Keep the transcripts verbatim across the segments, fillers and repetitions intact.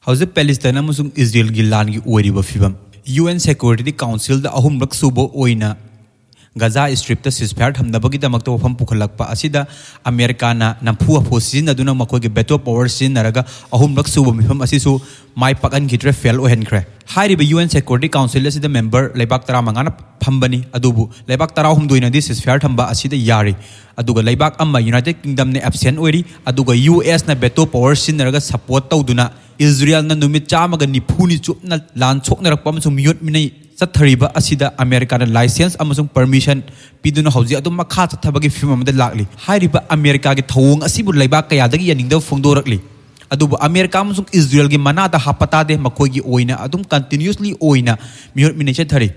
ꯍꯧꯖꯤꯛ ꯄꯦꯂꯤꯁꯇꯥꯏꯟ ꯑꯃꯁꯨꯡ ꯏꯖꯔꯦꯜꯒꯤ ꯂꯥꯟꯒꯤ ꯑꯣꯏꯔꯤꯕ ꯐꯤꯕꯝ꯫ ꯌꯨ ꯑꯦꯟ ꯁꯦꯀ꯭ꯌꯨꯔꯤꯇꯤ ꯀꯥꯎꯟꯁꯤꯜꯗ ꯑꯍꯨꯝꯂꯛ ꯁꯨꯕ ꯑꯣꯏꯅ ꯒꯖꯥ ꯁ꯭ꯇ꯭ꯔꯤꯞꯇ ceasefire ꯊꯝꯅꯕꯒꯤꯗꯃꯛꯇ ꯋꯥꯐꯝ ꯄꯨꯈꯠꯂꯛꯄ ꯑꯁꯤꯗ ꯑꯃꯦꯔꯤꯀꯥꯅ ꯅꯝꯐꯨ ꯍꯥꯐꯨ ꯁꯤꯖꯤꯟꯅꯗꯨꯅ ꯃꯈꯣꯏꯒꯤ veto power ꯁꯤꯖꯤꯟꯅꯔꯒ ꯑꯍꯨꯝꯂꯛ ꯁꯨꯕ ꯃꯤꯐꯝ ꯑꯁꯤꯁꯨ ꯃꯥꯏ ꯄꯥꯛꯍꯟꯈꯤꯗ꯭ꯔꯦ, fail ꯑꯣꯏꯍꯟꯈ꯭ꯔꯦ꯫ ꯍꯥꯏꯔꯤꯕ ꯌꯨ ꯑꯦꯟ ꯁꯦꯀ꯭ꯌꯨꯔꯤꯇꯤ ꯀꯥꯎꯟꯁꯤꯜ ꯑꯁꯤꯗ ꯃꯦꯝꯕꯔ ꯂꯩꯕꯥꯛ ꯇꯔꯥꯃꯉꯥꯅ ꯐꯝꯕꯅꯤ, ꯑꯗꯨꯕꯨ ꯂꯩꯕꯥꯛ ꯇꯔꯥꯍꯨꯝꯗꯣꯏꯅꯗꯤ ceasefire ꯊꯝꯕ ꯑꯁꯤꯗ ꯌꯥꯔꯤ꯫ ꯑꯗꯨꯒ ꯂꯩꯕꯥꯛ ꯑꯃ, ꯌꯨꯅꯥꯏꯇꯦꯗ ꯀꯤꯡꯗꯝꯅ, absent ꯑꯣꯏꯔꯤ꯫ ꯑꯗꯨꯒ ꯌꯨ ꯑꯦꯁꯅ veto power ꯁꯤꯖꯤꯟꯅꯔꯒ support ꯇꯧꯗꯨꯅ ꯏꯖꯔꯦꯜꯅ ꯅꯨꯃꯤꯠ ꯆꯥꯝꯃꯒ ꯅꯤꯐꯨꯅꯤ ꯆꯨꯞꯅ ꯂꯥꯟ ꯁꯣꯛꯅꯔꯛꯄ ꯑꯃꯁꯨꯡ ꯃꯤꯑꯣꯠ ꯃꯤꯅꯩ ꯆꯠꯊꯔꯤꯕ ꯑꯁꯤꯗ ꯑꯃꯦꯔꯤꯀꯥꯅ license ꯑꯃꯁꯨꯡ permission ꯄꯤꯗꯨꯅ ꯍꯧꯖꯤꯛ ꯑꯗꯨꯝ ꯃꯈꯥ ꯆꯠꯊꯕꯒꯤ ꯐꯤꯕꯝ ꯑꯃꯗ ꯂꯥꯛꯂꯤ꯫ ꯍꯥꯏꯔꯤꯕ ꯑꯃꯦꯔꯤꯀꯥꯒꯤ ꯊꯧꯑꯣꯡ ꯑꯁꯤꯕꯨ ꯂꯩꯕꯥꯛ ꯀꯌꯥꯗꯒꯤ ꯌꯥꯅꯤꯡꯗꯕ ꯐꯣꯡꯗꯣꯔꯛꯂꯤ꯫ ꯑꯗꯨꯕꯨ ꯑꯃꯦꯔꯤꯀꯥ ꯑꯃꯁꯨꯡ ꯏꯖꯔꯦꯜꯒꯤ ꯃꯅꯥꯗ ꯍꯥꯞꯄ ꯇꯥꯗꯦ, ꯃꯈꯣꯏꯒꯤ ꯑꯣꯏꯅ ꯑꯗꯨꯝ continuously ꯑꯣꯏꯅ ꯃꯤꯑꯣꯠ ꯃꯤꯅꯩ ꯆꯠꯊꯔꯤ꯫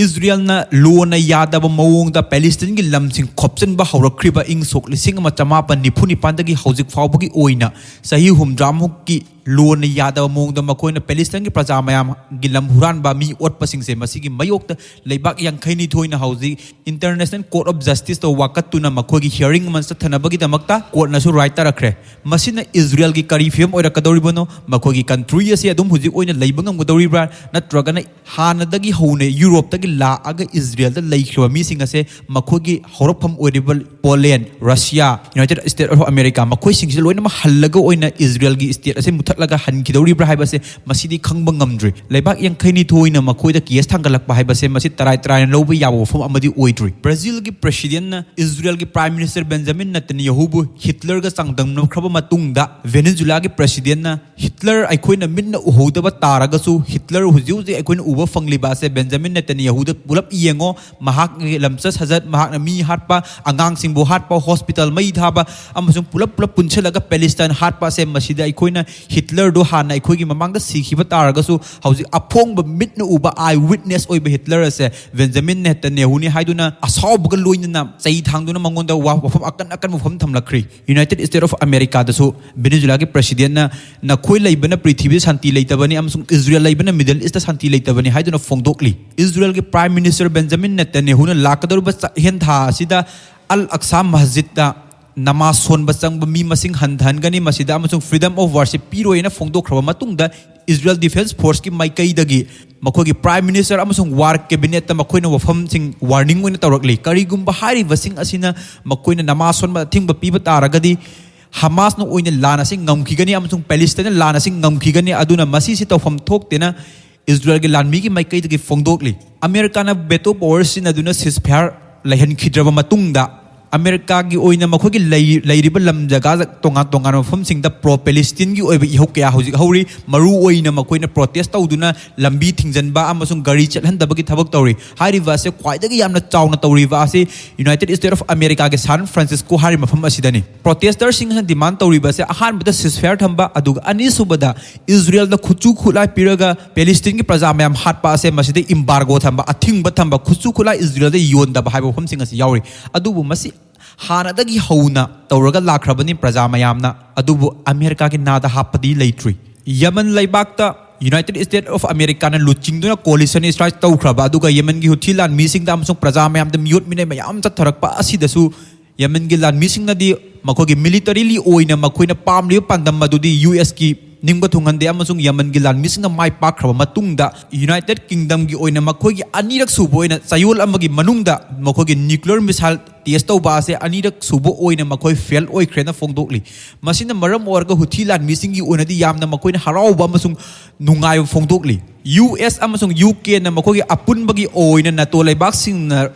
ꯏꯖꯔꯦꯜꯅ ꯂꯣꯅ ꯌꯥꯗꯕ ꯃꯑꯣꯡꯗ ꯄꯦꯂꯤꯁꯇꯤꯟꯒꯤ ꯂꯝꯁꯤꯡ ꯈꯣꯞꯆꯤꯟꯕ ꯍꯧꯔꯛꯈ꯭ꯔꯤꯕ ꯏꯪ ꯁꯣꯛ ꯂꯤꯁꯤꯡ ꯑꯃ ꯆꯃꯥꯄꯟ ꯅꯤꯐꯨ ꯅꯤꯄꯥꯟꯗꯒꯤ ꯍꯧꯖꯤꯛ ꯐꯥꯎꯕꯒꯤ ꯑꯣꯏꯅ ꯆꯍꯤ ꯍꯨꯝꯗ꯭ꯔꯥꯃꯨꯛꯀꯤ ꯂꯣꯅ ꯌꯥꯗꯕ ꯃꯑꯣꯡꯗ ꯃꯈꯣꯏꯅ ꯄꯦꯂꯤꯁꯇꯥꯏꯟꯒꯤ ꯄ꯭ꯔꯖꯥ ꯃꯌꯥꯝꯒꯤ ꯂꯝ ꯍꯨꯔꯥꯟꯕ, ꯃꯤ ꯑꯣꯠꯄꯁꯤꯡꯁꯦ, ꯃꯁꯤꯒꯤ ꯃꯥꯌꯣꯛꯇ ꯂꯩꯕꯥꯛ ꯌꯥꯡꯈꯩꯅꯤꯊꯣꯏꯅ ꯍꯧꯖꯤꯛ International Court of Justiceꯇ ꯋꯥꯀꯠꯇꯨꯅ ꯃꯈꯣꯏꯒꯤ hearing ꯑꯃ ꯆꯠꯊꯅꯕꯒꯤꯗꯃꯛꯇ ꯀꯣꯔꯠꯅꯁꯨ right ꯇꯥꯔꯛꯈ꯭ꯔꯦ꯫ ꯃꯁꯤꯅ ꯏꯖꯔꯦꯜꯒꯤ ꯀꯔꯤ ꯐꯤꯕꯝ ꯑꯣꯏꯔꯛꯀꯗꯧꯔꯤꯕꯅꯣ? ꯃꯈꯣꯏꯒꯤ country ꯑꯁꯤ ꯑꯗꯨꯝ ꯍꯧꯖꯤꯛ ꯑꯣꯏꯅ ꯂꯩꯕ ꯉꯝꯒꯗꯧꯔꯤꯕ꯭ꯔꯥ? ꯅꯠꯇ꯭ꯔꯒꯅ ꯍꯥꯟꯅꯗꯒꯤ ꯍꯧꯅ ꯌꯨꯔꯣꯞꯇꯒꯤ ꯂꯥꯛꯑꯒ ꯏꯖꯔꯦꯜꯗ ꯂꯩꯈ꯭ꯔꯤꯕ ꯃꯤꯁꯤꯡ ꯑꯁꯦ ꯃꯈꯣꯏꯒꯤ ꯍꯧꯔꯛꯐꯝ ꯑꯣꯏꯔꯤꯕ Poland, Russia, United States of America, ꯃꯈꯣꯏꯁꯤꯡꯁꯤꯗ ꯂꯣꯏꯅꯃꯛ ꯍꯜꯂꯒ ꯑꯣꯏꯅ ꯏꯖꯔꯦꯜꯒꯤ state ꯑꯁꯤ ꯃꯨꯊꯠꯂꯒ ꯍꯟꯈꯤꯗꯧꯔꯤꯕ꯭ꯔꯥ ꯍꯥꯏꯕꯁꯦ ꯃꯁꯤꯗꯤ ꯈꯪꯕ ꯉꯝꯗ꯭ꯔꯤ꯫ ꯂꯩꯕꯥꯛ ꯌꯥꯡꯈꯩꯅꯤꯊꯣꯏꯅ ꯃꯈꯣꯏꯗ case ꯊꯥꯡꯒꯠꯂꯛꯄ ꯍꯥꯏꯕꯁꯦ ꯃꯁꯤ ꯇꯔꯥꯏ ꯇꯔꯥꯏꯅ ꯂꯧꯕ ꯌꯥꯕ ꯋꯥꯐꯝ ꯑꯃꯗꯤ ꯑꯣꯏꯗ꯭ꯔꯤ꯫ ꯕ꯭ꯔꯥꯖꯤꯜꯒꯤ presidentꯅ ꯏꯖꯔꯦꯜꯒꯤ Prime Minister Benjamin Netanyahuꯕꯨ ꯍꯤꯠꯂꯔꯒ ꯆꯥꯡꯗꯝꯅꯈ꯭ꯔꯕ ꯃꯇꯨꯡꯗ, ꯚꯦꯅꯦꯖꯨꯂꯥꯒꯤ presidentꯅ ꯍꯤꯠꯂꯔ ꯑꯩꯈꯣꯏꯅ ꯃꯤꯠꯅ ꯎꯍꯧꯗꯕ ꯇꯥꯔꯒꯁꯨ, ꯍꯤꯠꯂꯔ ꯍꯧꯖꯤꯛ ꯍꯧꯖꯤꯛ ꯑꯩꯈꯣꯏꯅ ꯎꯕ ꯐꯪꯂꯤꯕ ꯑꯁꯦ ꯕꯦꯟꯖꯥꯃꯤꯟ ꯅꯦꯇꯟꯌꯥꯍꯨꯗ ꯄꯨꯂꯞ ꯌꯦꯡꯉꯣ꯫ ꯃꯍꯥꯛꯀꯤ ꯂꯝꯆꯠ ꯁꯥꯖꯠ, ꯃꯍꯥꯛꯅ ꯃꯤ ꯍꯥꯠꯄ, ꯑꯉꯥꯡꯁꯤꯡꯕꯨ ꯍꯥꯠꯄ, hospital ꯃꯩ ꯊꯥꯕ, ꯑꯃꯁꯨꯡ ꯄꯨꯂꯞ ꯄꯨꯂꯞ ꯄꯨꯟꯁꯤꯜꯂꯒ ꯄꯦꯂꯤꯁꯇꯥꯏꯟ ꯍꯥꯠꯄ ꯑꯁꯦ, ꯃꯁꯤꯗ ꯑꯩꯈꯣꯏꯅ ꯍꯤꯠꯂꯔꯗꯣ ꯍꯥꯟꯅ ꯑꯩꯈꯣꯏꯒꯤ ꯃꯃꯥꯡꯗ ꯁꯤꯈꯤꯕ ꯇꯥꯔꯒꯁꯨ, ꯍꯧꯖꯤꯛ ꯑꯐꯣꯡꯕ ꯃꯤꯠꯅ ꯎꯕ, eye witness ꯑꯣꯏꯕ ꯍꯤꯠꯂꯔ ꯑꯁꯦ ꯕꯦꯟꯖꯥꯃꯤꯟ ꯅꯦꯇꯟꯌꯥꯍꯨꯅꯤ ꯍꯥꯏꯗꯨꯅ ꯑꯁꯥꯎꯕꯒ ꯂꯣꯏꯅꯅ ꯆꯩ ꯊꯥꯡꯗꯨꯅ ꯃꯉꯣꯟꯗ ꯋꯥ-, ꯋꯥꯐꯝ ꯑꯀꯟ ꯑꯀꯟꯕ ꯋꯥꯐꯝ ꯊꯝꯂꯛꯈ꯭ꯔꯤ꯫ United States of Americaꯗꯁꯨ ꯚꯦꯅꯦꯖꯨꯂꯥꯒꯤ presidentꯅ "ꯅꯈꯣꯏ ꯂꯩꯕꯅ ꯄ꯭ꯔꯤꯊꯤꯕꯤꯗ ꯁꯥꯟꯇꯤ ꯂꯩꯇꯕꯅꯤ ꯑꯃꯁꯨꯡ ꯏꯖꯔꯦꯜ ꯂꯩꯕꯅ Middle Eastꯇ ꯁꯥꯟꯇꯤ ꯂꯩꯇꯕꯅꯤ" ꯍꯥꯏꯗꯨꯅ ꯐꯣꯡꯗꯣꯛꯂꯤ꯫ ꯏꯖꯔꯦꯜꯒꯤ Prime Minister ꯕꯦꯟꯖꯥꯃꯤꯟ ꯅꯦꯇꯟꯌꯥꯍꯨꯅ ꯂꯥꯛꯀꯗꯧꯔꯤꯕ ꯆꯥꯛꯍꯦꯟ ꯊꯥ ꯑꯁꯤꯗ ꯑꯜ ꯑꯛꯁꯥ ꯃꯁꯖꯤꯗꯇ ꯅꯃꯥꯖ ꯁꯣꯟꯕ ꯆꯪꯕ ꯃꯤ ꯃꯁꯤꯡ ꯍꯟꯊꯍꯟꯒꯅꯤ ꯃꯁꯤꯗ, ꯑꯃꯁꯨꯡ freedom of worship ꯄꯤꯔꯣꯏꯅ ꯐꯣꯡꯗꯣꯛꯈ꯭ꯔꯕ ꯃꯇꯨꯡꯗ, Israel Defense Forceꯀꯤ ꯃꯥꯏꯀꯩꯗꯒꯤ ꯃꯈꯣꯏꯒꯤ Prime Minister ꯑꯃꯁꯨꯡ War Cabinetꯇ ꯃꯈꯣꯏꯅ ꯋꯥꯐꯝꯁꯤꯡ warning ꯑꯣꯏꯅ ꯇꯧꯔꯛꯂꯤ꯫ ꯀꯔꯤꯒꯨꯝꯕ ꯍꯥꯏꯔꯤꯕꯁꯤꯡ ꯑꯁꯤꯅ ꯃꯈꯣꯏꯅ ꯅꯃꯥꯖ ꯁꯣꯟꯕ ꯑꯊꯤꯡꯕ ꯄꯤꯕ ꯇꯥꯔꯒꯗꯤ, ꯍꯃꯥꯁꯅ ꯑꯣꯏꯅ ꯂꯥꯟ ꯑꯁꯤ ꯉꯝꯈꯤꯒꯅꯤ ꯑꯃꯁꯨꯡ ꯄꯦꯂꯤꯁꯇꯥꯏꯟꯅ ꯂꯥꯟ ꯑꯁꯤ ꯉꯝꯈꯤꯒꯅꯤ꯫ ꯑꯗꯨꯅ ꯃꯁꯤꯁꯤ ꯇꯧꯐꯝ ꯊꯣꯛꯇꯦꯅ ꯏꯁꯔꯥꯌꯦꯜꯒꯤ ꯂꯥꯟꯃꯤꯒꯤ ꯃꯥꯏꯀꯩꯗꯒꯤ ꯐꯣꯡꯗꯣꯛꯂꯤ꯫ ꯑꯃꯦꯔꯤꯀꯥꯅ veto power ꯁꯤꯖꯤꯟꯅꯗꯨꯅ ceasefire ꯂꯩꯍꯟꯈꯤꯗ꯭ꯔꯕ ꯃꯇꯨꯡꯗ, ꯑꯃꯦꯔꯤꯀꯥꯒꯤ ꯑꯣꯏꯅ ꯃꯈꯣꯏꯒꯤ ꯂꯩ-, ꯂꯩꯔꯤꯕ ꯂꯝ ꯖꯒꯥ ꯇꯣꯉꯥꯟ ꯇꯣꯉꯥꯟꯕ ꯃꯐꯝꯁꯤꯡꯗ pro Palestine ꯒꯤ ꯑꯣꯏꯕ ꯏꯍꯧ ꯀꯌꯥ ꯍꯧꯖꯤꯛ ꯍꯧꯔꯤ꯫ ꯃꯔꯨ ꯑꯣꯏꯅ ꯃꯈꯣꯏꯅ protest ꯇꯧꯗꯨꯅ ꯂꯝꯕꯤ ꯊꯤꯡꯖꯤꯟꯕ ꯑꯃꯁꯨꯡ ꯒꯥꯔꯤ ꯆꯠꯍꯟꯗꯕꯒꯤ ꯊꯕꯛ ꯇꯧꯔꯤ꯫ ꯍꯥꯏꯔꯤꯕ ꯑꯁꯦ ꯈ꯭ꯋꯥꯏꯗꯒꯤ ꯌꯥꯝꯅ ꯆꯥꯎꯅ ꯇꯧꯔꯤꯕ ꯑꯁꯤ United States of Americaꯒꯤ San Francisco ꯍꯥꯏꯔꯤꯕ ꯃꯐꯝ ꯑꯁꯤꯗꯅꯤ꯫ Protester ꯁꯤꯡꯅ demand ꯇꯧꯔꯤꯕ ꯑꯁꯦ ꯑꯍꯥꯟꯕꯗ ceasefire ꯊꯝꯕ, ꯑꯗꯨꯒ ꯑꯅꯤꯁꯨꯕꯗ ꯏꯁꯔꯥꯌꯦꯜꯗ ꯈꯨꯠꯁꯨ ꯈꯨꯠꯂꯥꯏ ꯄꯤꯔꯒ ꯄꯦꯂꯤꯁꯇꯤꯟꯒꯤ ꯄ꯭ꯔꯖꯥ ꯃꯌꯥꯝ ꯍꯥꯠꯄ ꯑꯁꯦ, ꯃꯁꯤꯗ embargo ꯊꯝꯕ, ꯑꯊꯤꯡꯕ ꯊꯝꯕ, ꯈꯨꯠꯁꯨ ꯈꯨꯠꯂꯥꯏ ꯏꯁꯔꯥꯌꯦꯜꯗ ꯌꯣꯟꯗꯕ ꯍꯥꯏꯕ ꯋꯥꯐꯝꯁꯤꯡ ꯑꯁꯤ ꯌꯥꯎꯔꯤ꯫ ꯑꯗꯨꯕꯨ ꯃꯁꯤ ꯍꯥꯟꯅꯗꯒꯤ ꯍꯧꯅ ꯇꯧꯔꯒ ꯂꯥꯛꯈ꯭ꯔꯕꯅꯤ ꯄ꯭ꯔꯖꯥ ꯃꯌꯥꯝꯅ, ꯑꯗꯨꯕꯨ ꯑꯃꯦꯔꯤꯀꯥꯒꯤ ꯅꯥꯗ ꯍꯥꯞꯄꯗꯤ ꯂꯩꯇ꯭ꯔꯤ꯫ ꯌꯃꯟ ꯂꯩꯕꯥꯛꯇ United States of Americaꯅ ꯂꯨꯆꯤꯡꯗꯨꯅ coalition strike ꯇꯧꯈ꯭ꯔꯕ, ꯑꯗꯨꯒ ꯌꯃꯟꯒꯤ ꯍꯨꯊꯤ ꯂꯥꯟꯃꯤꯁꯤꯡꯗ ꯑꯃꯁꯨꯡ ꯄ꯭ꯔꯖꯥ ꯃꯌꯥꯝꯗ ꯃꯤꯑꯣꯠ ꯃꯤꯅꯩ ꯃꯌꯥꯝ ꯆꯠꯊꯔꯛꯄ ꯑꯁꯤꯗꯁꯨ ꯌꯃꯟꯒꯤ ꯂꯥꯟꯃꯤꯁꯤꯡꯅꯗꯤ ꯃꯈꯣꯏꯒꯤ militarily ꯑꯣꯏꯅ ꯃꯈꯣꯏꯅ ꯄꯥꯝꯂꯤꯕ ꯄꯥꯟꯗꯝ ꯑꯗꯨꯗꯤ ꯌꯨ ꯑꯦꯁꯀꯤ ꯅꯤꯡꯕ ꯊꯨꯡꯍꯟꯗꯦ, ꯑꯃꯁꯨꯡ ꯌꯃꯟꯒꯤ ꯂꯥꯟꯃꯤꯁꯤꯡꯅ ꯃꯥꯏ ꯄꯥꯛꯈ꯭ꯔꯕ ꯃꯇꯨꯡꯗ, United Kingdomꯒꯤ ꯑꯣꯏꯅ ꯃꯈꯣꯏꯒꯤ ꯑꯅꯤꯔꯛ ꯁꯨꯕ ꯑꯣꯏꯅ ꯆꯌꯣꯜ ꯑꯃꯒꯤ ꯃꯅꯨꯡꯗ ꯃꯈꯣꯏꯒꯤ nuclear missile test ꯇꯧꯕ ꯑꯁꯦ ꯑꯅꯤꯔꯛ ꯁꯨꯕ ꯑꯣꯏꯅ ꯃꯈꯣꯏ fail ꯑꯣꯏꯈ꯭ꯔꯦꯅ ꯐꯣꯡꯗꯣꯛꯂꯤ꯫ ꯃꯁꯤꯅ ꯃꯔꯝ ꯑꯣꯏꯔꯒ ꯍꯨꯊꯤ ꯂꯥꯟꯃꯤꯁꯤꯡꯒꯤ ꯑꯣꯏꯅꯗꯤ ꯌꯥꯝꯅ ꯃꯈꯣꯏꯅ ꯍꯔꯥꯎꯕ ꯑꯃꯁꯨꯡ ꯅꯨꯡꯉꯥꯏꯕ ꯐꯣꯡꯗꯣꯛꯂꯤ꯫ ꯌꯨ ꯑꯦꯁ ꯑꯃꯁꯨꯡ ꯌꯨ ꯀꯦꯅ ꯃꯈꯣꯏꯒꯤ ꯑꯄꯨꯟꯕꯒꯤ ꯑꯣꯏꯅ ꯅꯥꯇꯣ ꯂꯩꯕꯥꯛꯁꯤꯡꯅ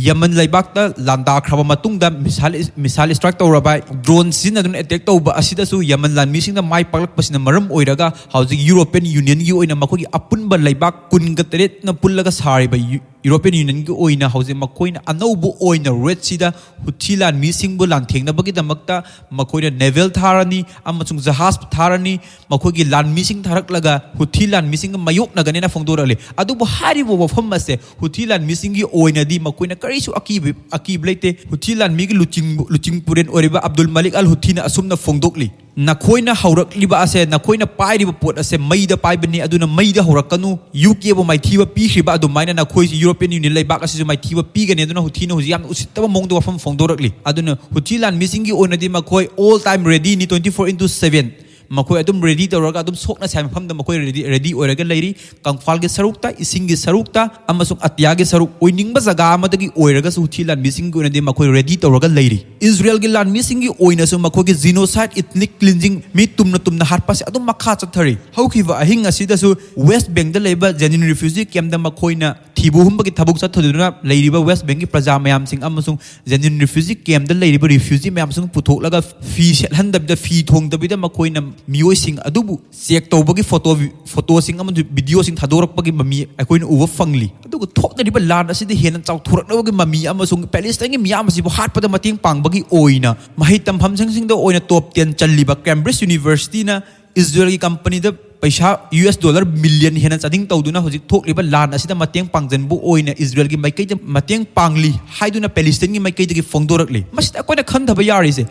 ꯌꯃꯟ ꯂꯩꯕꯥꯛꯇ ꯂꯥꯟꯗꯥꯈ꯭ꯔꯕ ꯃꯇꯨꯡꯗ missile, missile strike ꯇꯧꯔꯕ, drone ꯁꯤꯖꯤꯟꯅꯗꯨꯅ attack ꯇꯧꯕ ꯑꯁꯤꯗꯁꯨ ꯌꯃꯟ ꯂꯥꯟꯃꯤꯁꯤꯡꯅ ꯃꯥꯏ ꯄꯥꯛꯂꯛꯄꯁꯤꯅ ꯃꯔꯝ ꯑꯣꯏꯔꯒ ꯍꯧꯖꯤꯛ European Unionꯒꯤ ꯑꯣꯏꯅ ꯃꯈꯣꯏꯒꯤ ꯑꯄꯨꯟꯕ ꯂꯩꯕꯥꯛ ꯀꯨꯟꯒ ꯇꯔꯦꯠꯅ ꯄꯨꯜꯂꯒ ꯁꯥꯔꯤꯕ ꯌꯨ-, European Unionꯒꯤ ꯑꯣꯏꯅ ꯍꯧꯖꯤꯛ ꯃꯈꯣꯏꯅ ꯑꯅꯧꯕ ꯑꯣꯏꯅ Red Seaꯗ ꯍꯨꯊꯤ ꯂꯥꯟꯃꯤꯁꯤꯡꯕꯨ ꯂꯥꯟꯊꯦꯡꯅꯕꯒꯤꯗꯃꯛꯇ ꯃꯈꯣꯏꯅ naval ꯊꯥꯔꯅꯤ ꯑꯃꯁꯨꯡ ꯖꯍꯥꯖ ꯊꯥꯔꯅꯤ꯫ ꯃꯈꯣꯏꯒꯤ ꯂꯥꯟꯃꯤꯁꯤꯡ ꯊꯥꯔꯛꯂꯒ ꯍꯨꯊꯤ ꯂꯥꯟꯃꯤꯁꯤꯡꯒ ꯃꯥꯌꯣꯛꯅꯒꯅꯦꯅ ꯐꯣꯡꯗꯣꯔꯛꯂꯤ꯫ ꯑꯗꯨꯕꯨ ꯍꯥꯏꯔꯤꯕ ꯋꯥꯐꯝ ꯑꯁꯦ ꯍꯨꯊꯤ ꯂꯥꯟꯃꯤꯁꯤꯡꯒꯤ ꯑꯣꯏꯅꯗꯤ ꯃꯈꯣꯏꯅ ꯀꯔꯤꯁꯨ ꯑꯀꯤꯕ, ꯑꯀꯤꯕ ꯂꯩꯇꯦ꯫ ꯍꯨꯊꯤ ꯂꯥꯟꯃꯤꯒꯤ ꯂꯨꯆꯤꯡ, ꯂꯨꯆꯤꯡ ꯄꯨꯔꯦꯟ ꯑꯣꯏꯔꯤꯕ ꯑꯕꯗꯨꯜ ꯃꯥꯂꯤꯛ ꯑꯜ ꯍꯨꯊꯤꯅ ꯑꯁꯨꯝꯅ ꯐꯣꯡꯗꯣꯛꯂꯤ꯫ ꯅꯈꯣꯏꯅ ꯍꯧꯔꯛꯂꯤꯕ ꯑꯁꯦ, ꯅꯈꯣꯏꯅ ꯄꯥꯏꯔꯤꯕ ꯄꯣꯠ ꯑꯁꯦ ꯃꯩꯗ ꯄꯥꯏꯕꯅꯤ, ꯑꯗꯨꯅ ꯃꯩꯗ ꯍꯧꯔꯛꯀꯅꯨ꯫ ꯌꯨ ꯀꯦꯕꯨ ꯃꯥꯏꯊꯤꯕ ꯄꯤꯈ꯭ꯔꯤꯕ ꯑꯗꯨꯃꯥꯏꯅ ꯅꯈꯣꯏꯁꯤ ꯌꯨꯔꯣꯄꯤꯌꯟ ꯌꯨꯅꯤꯌꯟ ꯂꯩꯕꯥꯛ ꯑꯁꯤꯁꯨ ꯃꯥꯏꯊꯤꯕ ꯄꯤꯒꯅꯤ꯫ ꯑꯗꯨꯅ ꯍꯨꯊꯤꯅ ꯍꯧꯖꯤꯛ ꯌꯥꯝꯅ ꯎꯁꯤꯠꯇꯕ ꯃꯑꯣꯡꯗ ꯋꯥꯐꯝ ꯐꯣꯡꯗꯣꯔꯛꯂꯤ꯫ ꯑꯗꯨꯅ ꯍꯨꯊꯤ ꯂꯥꯟꯃꯤꯁꯤꯡꯒꯤ ꯑꯣꯏꯅꯗꯤ ꯃꯈꯣꯏ all time ready ꯅꯤ, twenty four into seven꯫ ꯃꯈꯣꯏ ꯑꯗꯨꯝ ready ꯇꯧꯔꯒ, ꯑꯗꯨꯝ ꯁꯣꯛꯅ ꯁꯥꯏ ꯃꯐꯝꯗ ꯃꯈꯣꯏ ready, ready ꯑꯣꯏꯔꯒ ꯂꯩꯔꯤ꯫ ꯀꯪꯐꯥꯜꯒꯤ ꯁꯔꯨꯛꯇ, ꯏꯁꯤꯡꯒꯤ ꯁꯔꯨꯛꯇ ꯑꯃꯁꯨꯡ ꯑꯇꯤꯌꯥꯒꯤ ꯁꯔꯨꯛ ꯑꯣꯏꯅꯤꯡꯕ ꯖꯒꯥ ꯑꯃꯗꯒꯤ ꯑꯣꯏꯔꯒꯁꯨ ꯍꯨꯊꯤ ꯂꯥꯟꯃꯤꯁꯤꯡꯒꯤ ꯑꯣꯏꯅꯗꯤ ꯃꯈꯣꯏ ready ꯇꯧꯔꯒ ꯂꯩꯔꯤ꯫ ꯏꯖꯔꯦꯜꯒꯤ ꯂꯥꯟꯃꯤꯁꯤꯡꯒꯤ ꯑꯣꯏꯅꯁꯨ ꯃꯈꯣꯏꯒꯤ genocide, ethnic cleansing, ꯃꯤ ꯇꯨꯝꯅ ꯇꯨꯝꯅ ꯍꯥꯠꯄꯁꯦ ꯑꯗꯨꯝ ꯃꯈꯥ ꯆꯠꯊꯔꯤ꯫ ꯍꯧꯈꯤꯕ ꯑꯍꯤꯡ ꯑꯁꯤꯗꯁꯨ ꯋꯦꯁ ꯕꯦꯡꯗ ꯂꯩꯕ Jenin refugee camp ꯇ ꯃꯈꯣꯏꯅ ꯊꯤꯕ ꯍꯨꯝꯕꯒꯤ ꯊꯕꯛ ꯆꯠꯊꯗꯨꯅ ꯂꯩꯔꯤꯕ ꯋꯦꯁ ꯕꯦꯡꯒꯤ ꯄ꯭ꯔꯖꯥ ꯃꯌꯥꯝꯁꯤꯡ ꯑꯃꯁꯨꯡ Jenin refugee camp ꯇ ꯂꯩꯔꯤꯕ refugee ꯃꯌꯥꯝꯁꯤꯡ ꯄꯨꯊꯣꯛꯂꯒ ꯐꯤ ꯁꯦꯠꯍꯟꯗꯕꯤꯗ, ꯐꯤ ꯊꯣꯡꯗꯕꯤꯗ ꯃꯈꯣꯏꯅ ꯃꯤꯑꯣꯏꯁꯤꯡ ꯑꯗꯨꯕꯨ check ꯇꯧꯕꯒꯤ ꯐꯣꯇꯣ, ꯐꯣꯇꯣꯁꯤꯡ ꯑꯃꯗꯤ ꯚꯤꯗꯤꯑꯣꯁꯤꯡ ꯊꯥꯗꯣꯔꯛꯄꯒꯤ ꯃꯃꯤ ꯑꯩꯈꯣꯏꯅ ꯎꯕ ꯐꯪꯂꯤ꯫ ꯑꯗꯨꯒ ꯊꯣꯛꯅꯔꯤꯕ ꯂꯥꯟ ꯑꯁꯤꯗ ꯍꯦꯟꯅ ꯆꯥꯎꯊꯣꯔꯛꯅꯕꯒꯤ ꯃꯃꯤ ꯑꯃꯁꯨꯡ ꯄꯦꯂꯦꯁꯇꯥꯏꯟꯒꯤ ꯃꯤꯌꯥꯝ ꯑꯁꯤꯕꯨ ꯍꯥꯠꯄꯗ ꯃꯇꯦꯡ ꯄꯥꯡꯕꯒꯤ ꯑꯣꯏꯅ ꯃꯍꯩ ꯇꯝꯐꯝꯁꯤꯡꯁꯤꯡꯗ ꯑꯣꯏꯅ top ten ꯆꯜꯂꯤꯕ Cambridge University ꯅ ꯏꯖꯔꯦꯜꯒꯤ ꯀꯝꯄꯅꯤꯗ ꯄꯩꯁꯥ ꯌꯨ ꯑꯦꯁ ꯗꯣꯂꯔ ꯃꯤꯂꯤꯌꯟ ꯍꯦꯟꯅ ꯆꯥꯗꯤꯡ ꯇꯧꯗꯨꯅ ꯍꯧꯖꯤꯛ ꯊꯣꯛꯂꯤꯕ ꯂꯥꯟ ꯑꯁꯤꯗ ꯃꯇꯦꯡ ꯄꯥꯡꯖꯟꯕ ꯑꯣꯏꯅ ꯏꯖꯔꯦꯜꯒꯤ ꯃꯥꯏꯀꯩꯗ ꯃꯇꯦꯡ ꯄꯥꯡꯂꯤ ꯍꯥꯏꯗꯨꯅ ꯄꯦꯂꯦꯁꯇꯥꯏꯟꯒꯤ ꯃꯥꯏꯀꯩꯗꯒꯤ ꯐꯣꯡꯗꯣꯔꯛꯂꯤ꯫ ꯃꯁꯤꯗ ꯑꯩꯈꯣꯏꯅ ꯈꯟꯊꯕ ꯌꯥꯔꯤꯁꯦ,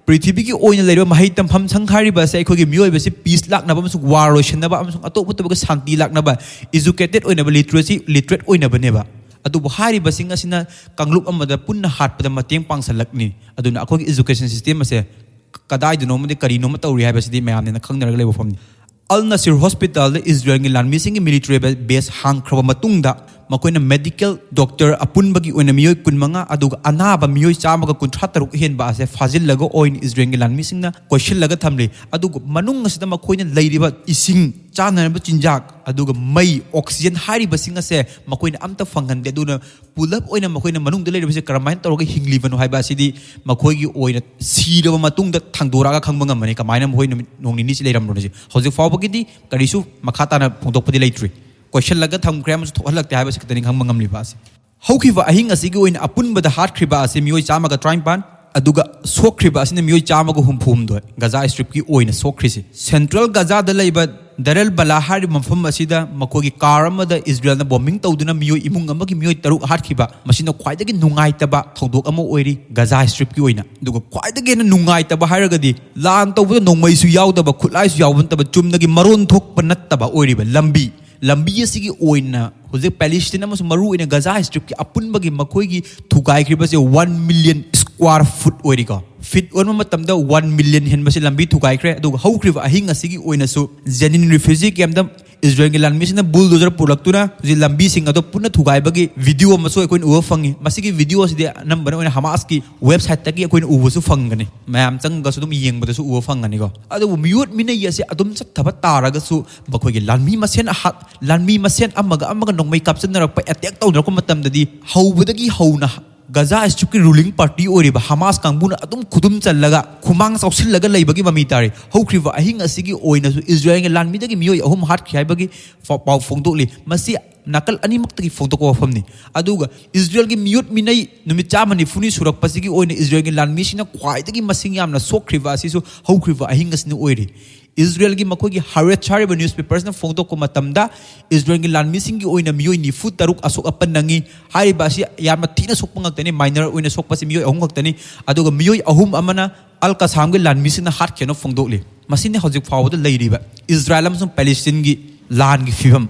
ꯄ꯭ꯔꯤꯊꯤꯕꯤꯒꯤ ꯑꯣꯏꯅ ꯂꯩꯔꯤꯕ ꯃꯍꯩ ꯇꯝꯐꯝ ꯁꯪ ꯍꯥꯏꯔꯤꯕ ꯑꯁꯦ ꯑꯩꯈꯣꯏꯒꯤ ꯃꯤꯑꯣꯏꯕꯁꯤ peace ꯂꯥꯛꯅꯕ ꯑꯃꯁꯨꯡ war ꯂꯣꯏꯁꯤꯟꯅꯕ ꯑꯃꯁꯨꯡ ꯑꯇꯣꯞ ꯑꯇꯣꯞꯄꯒꯤ ꯁꯥꯟꯇꯤ ꯂꯥꯛꯅꯕ, educated ꯑꯣꯏꯅꯕ, literacy, literate ꯑꯣꯏꯅꯕꯅꯦꯕ꯫ ꯑꯗꯨꯕꯨ ꯍꯥꯏꯔꯤꯕꯁꯤꯡ ꯑꯁꯤꯅ ꯀꯥꯡꯂꯨꯞ ꯑꯃꯗ ꯄꯨꯟꯅ ꯍꯥꯠꯄꯗ ꯃꯇꯦꯡ ꯄꯥꯡꯁꯜꯂꯛꯅꯤ꯫ ꯑꯗꯨꯅ ꯑꯩꯈꯣꯏꯒꯤ education system ꯑꯁꯦ ꯀꯗꯥꯏꯗꯅꯣ ꯑꯃꯗꯤ ꯀꯔꯤꯅꯣꯃ ꯇꯧꯔꯤ ꯍꯥꯏꯕꯁꯤꯗꯤ ꯃꯌꯥꯝꯅ ꯈꯪꯅꯔꯒ ꯂꯩꯕ ꯋꯥꯐꯝꯅꯤ꯫ ꯑꯜ ꯅꯁꯤꯔ ꯍꯣꯁꯄꯤꯇꯥꯜꯗ ꯏꯖꯔꯦꯜꯒꯤ ꯂꯥꯟꯃꯤꯁꯤꯡꯒꯤ military base ꯍꯥꯡꯈ꯭ꯔꯕ ꯃꯇꯨꯡꯗ, ꯃꯈꯣꯏꯅ medical doctor ꯑꯄꯨꯟꯕꯒꯤ ꯑꯣꯏꯅ ꯃꯤꯑꯣꯏ ꯀꯨꯟꯃꯉꯥ, ꯑꯗꯨꯒ ꯑꯅꯥꯕ ꯃꯤꯑꯣꯏ ꯆꯥꯝꯃꯒ ꯀꯨꯟꯊ꯭ꯔꯥ ꯇꯔꯨꯛ ꯍꯦꯟꯕ ꯑꯁꯦ ꯐꯥꯖꯤꯜꯂꯒ ꯑꯣꯏꯅ ꯏꯖꯔꯦꯜꯒꯤ ꯂꯥꯟꯃꯤꯁꯤꯡꯅ ꯀꯣꯏꯁꯤꯜꯂꯒ ꯊꯝꯂꯤ꯫ ꯑꯗꯨꯒ ꯃꯅꯨꯡ ꯑꯁꯤꯗ ꯃꯈꯣꯏꯅ ꯂꯩꯔꯤꯕ ꯏꯁꯤꯡ, ꯆꯥꯅꯅꯕ ꯆꯤꯟꯖꯥꯛ, ꯑꯗꯨꯒ ꯃꯩ, oxygen ꯍꯥꯏꯔꯤꯕꯁꯤꯡ ꯑꯁꯦ ꯃꯈꯣꯏꯅ ꯑꯝꯇ ꯐꯪꯍꯟꯗꯦ꯫ ꯑꯗꯨꯅ ꯄꯨꯂꯞ ꯑꯣꯏꯅ ꯃꯈꯣꯏꯅ ꯃꯅꯨꯡꯗ ꯂꯩꯔꯤꯕꯁꯦ ꯀꯔꯝꯍꯥꯏꯅ ꯇꯧꯔꯒ ꯍꯤꯡꯂꯤꯕꯅꯣ ꯍꯥꯏꯕ ꯑꯁꯤꯗꯤ ꯃꯈꯣꯏꯒꯤ ꯑꯣꯏꯅ ꯁꯤꯔꯕ ꯃꯇꯨꯡꯗ ꯊꯥꯡꯗꯣꯔꯛꯑꯒ ꯈꯪꯕ ꯉꯝꯃꯅꯤ, ꯀꯃꯥꯏꯅ ꯃꯈꯣꯏ ꯅꯨꯃꯤꯠ ꯅꯣꯡ ꯅꯤꯅꯤꯁꯤ ꯂꯩꯔꯝꯕꯅꯣꯁꯦ꯫ ꯍꯧꯖꯤꯛ ꯐꯥꯎꯕꯒꯤꯗꯤ ꯀꯔꯤꯁꯨ ꯃꯈꯥ ꯇꯥꯅ ꯐꯣꯡꯗꯣꯛꯄꯗꯤ ꯂꯩꯇ꯭ꯔꯤ꯫ ꯀꯣꯏꯁꯤꯜꯂꯒ ꯊꯝꯈ꯭ꯔꯦ ꯑꯃꯁꯨꯡ ꯊꯣꯛꯍꯜꯂꯛꯇꯦ ꯍꯥꯏꯕꯁꯤ ꯈꯛꯇꯅꯤ ꯈꯪꯕ ꯉꯝꯂꯤꯕ ꯑꯁꯤ꯫ ꯍꯧꯈꯤꯕ ꯑꯍꯤꯡ ꯑꯁꯤꯒꯤ ꯑꯣꯏꯅ ꯑꯄꯨꯟꯕꯗ ꯍꯥꯠꯈ꯭ꯔꯤꯕ ꯑꯁꯤ ꯃꯤꯑꯣꯏ ꯆꯥꯝꯃꯒ ꯇꯔꯥꯅꯤꯄꯥꯟ, ꯑꯗꯨꯒ ꯁꯣꯛꯈ꯭ꯔꯤꯕ ꯑꯁꯤꯅ ꯃꯤꯑꯣꯏ ꯆꯥꯝꯃꯒ ꯍꯨꯝꯐꯨ ꯍꯨꯝꯗꯣꯏ, ꯒꯖꯥ ꯁ꯭ꯇ꯭ꯔꯤꯞꯀꯤ ꯑꯣꯏꯅ ꯁꯣꯛꯈ꯭ꯔꯤꯁꯤ꯫ Central ꯒꯖꯥꯗ ꯂꯩꯕ ꯗꯔꯦꯜ ꯕꯂꯥ ꯍꯥꯏꯔꯤꯕ ꯃꯐꯝ ꯑꯁꯤꯗ ꯃꯈꯣꯏꯒꯤ ꯀꯥꯔ ꯑꯃꯗ ꯏꯁꯔꯥꯌꯦꯜꯅ ꯕꯣꯝꯕꯤꯡ ꯇꯧꯗꯨꯅ ꯃꯤꯑꯣꯏ ꯏꯃꯨꯡ ꯑꯃꯒꯤ ꯃꯤꯑꯣꯏ ꯇꯔꯨꯛ ꯍꯥꯠꯈꯤꯕ, ꯃꯁꯤꯅ ꯈ꯭ꯋꯥꯏꯗꯒꯤ ꯅꯨꯡꯉꯥꯏꯇꯕ ꯊꯧꯗꯣꯛ ꯑꯃ ꯑꯣꯏꯔꯤ ꯒꯖꯥ ꯁ꯭ꯇ꯭ꯔꯤꯞꯀꯤ ꯑꯣꯏꯅ꯫ ꯑꯗꯨꯒ ꯈ꯭ꯋꯥꯏꯗꯒꯤ ꯍꯦꯟꯅ ꯅꯨꯡꯉꯥꯏꯇꯕ ꯍꯥꯏꯔꯒꯗꯤ, ꯂꯥꯟ ꯇꯧꯕꯗ ꯅꯣꯡꯃꯩꯁꯨ ꯌꯥꯎꯗꯕ, ꯈꯨꯠꯂꯥꯏꯁꯨ ꯌꯥꯎꯕ ꯅꯠꯇꯕ, ꯆꯨꯝꯅꯒꯤ ꯃꯔꯣꯟ ꯊꯣꯛꯄ ꯅꯠꯇꯕ ꯑꯣꯏꯔꯤꯕ ꯂꯝꯕꯤ, ꯂꯝꯕꯤ ꯑꯁꯤꯒꯤ ꯑꯣꯏꯅ ꯍꯧꯖꯤꯛ ꯄꯦꯂꯦꯁꯇꯤꯟ ꯑꯃꯁꯨꯡ ꯃꯔꯨ ꯑꯣꯏꯅ ꯒꯖꯥ ꯁ꯭ꯇ꯭ꯔꯤꯞꯀꯤ ꯑꯄꯨꯟꯕꯒꯤ ꯃꯈꯣꯏꯒꯤ ꯊꯨꯒꯥꯏꯈ꯭ꯔꯤꯕꯁꯦ ꯋꯥꯟ ꯃꯤꯂꯤꯌꯟ ꯁ꯭ꯀ꯭ꯋꯥꯔ ꯐꯨꯠ ꯑꯣꯏꯔꯤꯀꯣ꯫ ꯐꯤꯠ ꯑꯣꯟꯕ ꯃꯇꯝꯗ ꯋꯥꯟ ꯃꯤꯂꯤꯌꯟ ꯍꯦꯟꯕꯁꯦ ꯂꯝꯕꯤ ꯊꯨꯒꯥꯏꯈ꯭ꯔꯦ꯫ ꯑꯗꯨꯒ ꯍꯧꯈ꯭ꯔꯤꯕ ꯑꯍꯤꯡ ꯑꯁꯤꯒꯤ ꯑꯣꯏꯅꯁꯨ ꯖꯦꯅꯤꯟ ꯔꯤꯐ꯭ꯌꯨꯖꯤ ꯀꯦꯝꯞꯇ ꯏꯁꯔꯥꯌꯦꯜꯒꯤ ꯂꯥꯟꯃꯤꯁꯤꯡꯅ ꯕꯨꯜꯗꯣꯖꯔ ꯄꯨꯔꯛꯇꯨꯅ ꯍꯧꯖꯤꯛ ꯂꯝꯕꯤꯁꯤꯡ ꯑꯗꯣ ꯄꯨꯟꯅ ꯊꯨꯒꯥꯏꯕꯒꯤ ꯚꯤꯗꯤꯑꯣ ꯑꯃꯁꯨ ꯑꯩꯈꯣꯏꯅ ꯎꯕ ꯐꯪꯉꯤ꯫ ꯃꯁꯤꯒꯤ ꯚꯤꯗꯤꯑꯣ ꯑꯁꯤꯗꯤ ꯑꯅꯝꯕꯅ ꯑꯣꯏꯅ ꯍꯃꯥꯁꯀꯤ ꯋꯦꯕꯁꯥꯏꯠꯇꯒꯤ ꯑꯩꯈꯣꯏꯅ ꯎꯕꯁꯨ ꯐꯪꯒꯅꯤ꯫ ꯃꯌꯥꯝ ꯆꯪꯉꯒꯁꯨ ꯑꯗꯨꯝ ꯌꯦꯡꯕꯗꯁꯨ ꯎꯕ ꯐꯪꯒꯅꯤꯀꯣ꯫ ꯑꯗꯨꯕꯨ ꯃꯤꯑꯣꯠ ꯃꯤꯅꯩ ꯑꯁꯤ ꯑꯗꯨꯝ ꯆꯠꯊꯕ ꯇꯥꯔꯒꯁꯨ, ꯃꯈꯣꯏꯒꯤ ꯂꯥꯟꯃꯤ ꯃꯁꯦꯟ ꯑꯍꯥꯠ-, ꯂꯥꯟꯃꯤ ꯃꯁꯦꯟ ꯑꯃꯒ ꯑꯃꯒ ꯅꯣꯡꯃꯩ ꯀꯥꯞꯁꯤꯟꯅꯔꯛꯄ, ꯑꯦꯇꯦꯛ ꯇꯧꯅꯔꯛꯄ ꯃꯇꯝꯗꯗꯤ ꯍꯧꯕꯗꯒꯤ ꯍꯧꯅ ꯒꯖꯥ ꯁ꯭ꯇ꯭ꯔꯤꯞꯀꯤ ꯔꯨꯂꯤꯡ ꯄꯥꯔꯇꯤ ꯑꯣꯏꯔꯤꯕ ꯍꯃꯥꯁ ꯀꯥꯡꯕꯨꯅ ꯑꯗꯨꯝ ꯈꯨꯗꯨꯝ ꯆꯜꯂꯒ ꯈꯨꯃꯥꯡ ꯆꯥꯎꯁꯤꯜꯂꯒ ꯂꯩꯕꯒꯤ ꯃꯃꯤ ꯇꯥꯔꯤ꯫ ꯍꯧꯈ꯭ꯔꯤꯕ ꯑꯍꯤꯡ ꯑꯁꯤꯒꯤ ꯑꯣꯏꯅꯁꯨ ꯏꯁꯔꯥꯌꯦꯜꯒꯤ ꯂꯥꯟꯃꯤꯗꯒꯤ ꯃꯤꯑꯣꯏ ꯑꯍꯨꯝ ꯍꯥꯠꯈꯤ ꯍꯥꯏꯕꯒꯤ ꯐ-, ꯄꯥꯎ ꯐꯣꯡꯗꯣꯛꯂꯤ꯫ ꯃꯁꯤ ꯅꯥꯀꯜ ꯑꯅꯤꯃꯛꯇꯒꯤ ꯐꯣꯡꯗꯣꯛꯄ ꯋꯥꯐꯝꯅꯤ꯫ ꯑꯗꯨꯒ ꯏꯁꯔꯥꯌꯦꯜꯒꯤ ꯃꯤꯑꯣꯠ ꯃꯤꯅꯩ ꯅꯨꯃꯤꯠ ꯆꯥꯝꯃ ꯅꯤꯐꯨꯅꯤ ꯁꯨꯔꯛꯄꯁꯤꯒꯤ ꯑꯣꯏꯅ ꯏꯁꯔꯥꯌꯦꯜꯒꯤ ꯂꯥꯟꯃꯤꯁꯤꯡꯅ ꯈ꯭ꯋꯥꯏꯗꯒꯤ ꯃꯁꯤꯡ ꯌꯥꯝꯅ ꯁꯣꯛꯈ꯭ꯔꯤꯕ ꯑꯁꯤꯁꯨ ꯍꯧꯈ꯭ꯔꯤꯕ ꯑꯍꯤꯡ ꯑꯁꯤꯅ ꯑꯣꯏꯔꯤ꯫ ꯏꯁꯔꯥꯌꯦꯜꯒꯤ ꯃꯈꯣꯏꯒꯤ ꯍꯥꯔꯦꯠꯁ ꯍꯥꯏꯔꯤꯕ ꯅ꯭ꯌꯨꯁꯄꯦꯄꯔꯁꯅ ꯐꯣꯡꯗꯣꯛꯄ ꯃꯇꯝꯗ, ꯏꯁꯔꯥꯌꯦꯜꯒꯤ ꯂꯥꯟꯃꯤꯁꯤꯡꯒꯤ ꯑꯣꯏꯅ ꯃꯤꯑꯣꯏ ꯅꯤꯐꯨ ꯇꯔꯨꯛ ꯑꯁꯣꯛ ꯑꯄꯟ ꯅꯪꯉꯤ꯫ ꯍꯥꯏꯔꯤꯕ ꯑꯁꯤ ꯌꯥꯝꯅ ꯊꯤꯅ ꯁꯣꯛꯄ ꯉꯥꯛꯇꯅꯤ꯫ ꯃꯥꯏꯅꯔ ꯑꯣꯏꯅ ꯁꯣꯛꯄꯁꯤ ꯃꯤꯑꯣꯏ ꯑꯍꯨꯝ ꯈꯛꯇꯅꯤ꯫ ꯑꯗꯨꯒ ꯃꯤꯑꯣꯏ ꯑꯍꯨꯝ ꯑꯃꯅ ꯑꯜ ꯀꯁꯥꯝꯒꯤ ꯂꯥꯟꯃꯤꯁꯤꯡꯅ ꯍꯥꯠꯈꯤꯅ ꯐꯣꯡꯗꯣꯛꯂꯤ꯫ ꯃꯁꯤꯅꯤ ꯍꯧꯖꯤꯛ ꯐꯥꯎꯕꯗ ꯂꯩꯔꯤꯕ ꯏꯁꯔꯥꯌꯦꯜ ꯑꯃꯁꯨꯡ ꯄꯦꯂꯦꯁꯇꯤꯟꯒꯤ ꯂꯥꯟꯒꯤ ꯐꯤꯕꯝ꯫